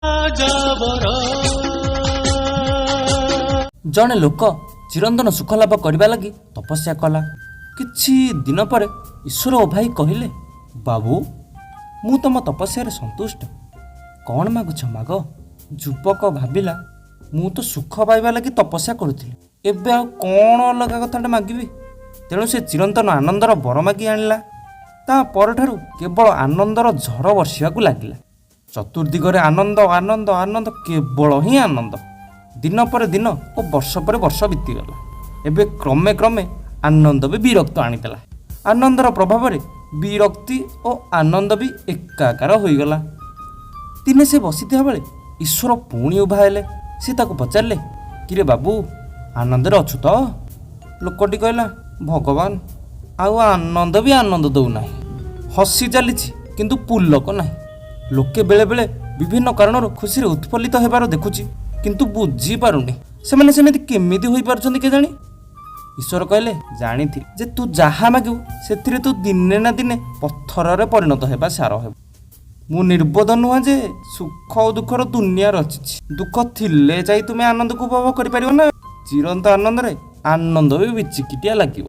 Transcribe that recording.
ଯାବର। ଜଣେ ଲୋକ ଚିରନ୍ତନ ସୁଖ ଲାଭ କରିବା ଲାଗି ତପସ୍ୟା କଲା। କିଛି ଦିନ ପରେ ଈଶ୍ୱର ଓ ଭାଇ କହିଲେ, ବାବୁ, ମୁଁ ତମ ତପସ୍ୟାରେ ସନ୍ତୁଷ୍ଟ। କ'ଣ ମାଗୁଛ ମାଗ। ଯୁବକ ଭାବିଲା, ମୁଁ ତ ସୁଖ ପାଇବା ଲାଗି ତପସ୍ୟା କରୁଥିଲି, ଏବେ ଆଉ କ'ଣ ଅଲଗା କଥାଟା ମାଗିବି? ତେଣୁ ସେ ଚିରନ୍ତନ ଆନନ୍ଦର ବର ମାଗି ଆଣିଲା। ତା ପରଠାରୁ କେବଳ ଆନନ୍ଦର ଝଡ଼ ବର୍ଷିବାକୁ ଲାଗିଲା। ଚତୁର୍ଦିଗରେ ଆନନ୍ଦ, ଆନନ୍ଦ, ଆନନ୍ଦ, କେବଳ ହିଁ ଆନନ୍ଦ। ଦିନ ପରେ ଦିନ ଓ ବର୍ଷ ପରେ ବର୍ଷ ବିତିଗଲା। ଏବେ କ୍ରମେ କ୍ରମେ ଆନନ୍ଦ ବି ବିରକ୍ତ ଆଣିଦେଲା। ଆନନ୍ଦର ପ୍ରଭାବରେ ବିରକ୍ତି ଓ ଆନନ୍ଦ ବି ଏକାକାର ହୋଇଗଲା। ଦିନେ ସେ ବସିଥିବା ବେଳେ ଈଶ୍ୱର ପୁଣି ଉଭା ହେଲେ। ସେ ତାକୁ ପଚାରିଲେ, କିରେ ବାବୁ, ଆନନ୍ଦରେ ଅଛୁ ତ? ଲୋକଟି କହିଲା, ଭଗବାନ, ଆଉ ଆନନ୍ଦ ବି ଆନନ୍ଦ ଦେଉନାହିଁ। ହସି ଚାଲିଛି, କିନ୍ତୁ ପୁଲକ ନାହିଁ। ଲୋକେ ବେଳେବେଳେ ବିଭିନ୍ନ କାରଣରୁ ଖୁସିରେ ଉତ୍ଫୁଲ୍ଲିତ ହେବାର ଦେଖୁଛି, କିନ୍ତୁ ବୁଝିପାରୁନି ସେମାନେ ସେମିତି କେମିତି ହୋଇପାରୁଛନ୍ତି କେଜାଣି। ଈଶ୍ୱର କହିଲେ, ଜାଣିଥିଲି ଯେ ତୁ ଯାହା ମାଗିବୁ ସେଥିରେ ତୁ ଦିନେ ନା ଦିନେ ପଥରରେ ପରିଣତ ହେବା ସାର ହେବ। ମୁଁ ନିର୍ବୋଧ ନୁହଁ ଯେ ସୁଖ ଓ ଦୁଃଖର ଦୁନିଆ ରଚିଛି। ଦୁଃଖ ଥିଲେ ଯାଇ ତୁମେ ଆନନ୍ଦକୁ ଉପଭୋଗ କରିପାରିବ ନା? ଚିରନ୍ତ ଆନନ୍ଦରେ ଆନନ୍ଦ ବି ବିଚିକିଟିଆ ଲାଗିବ।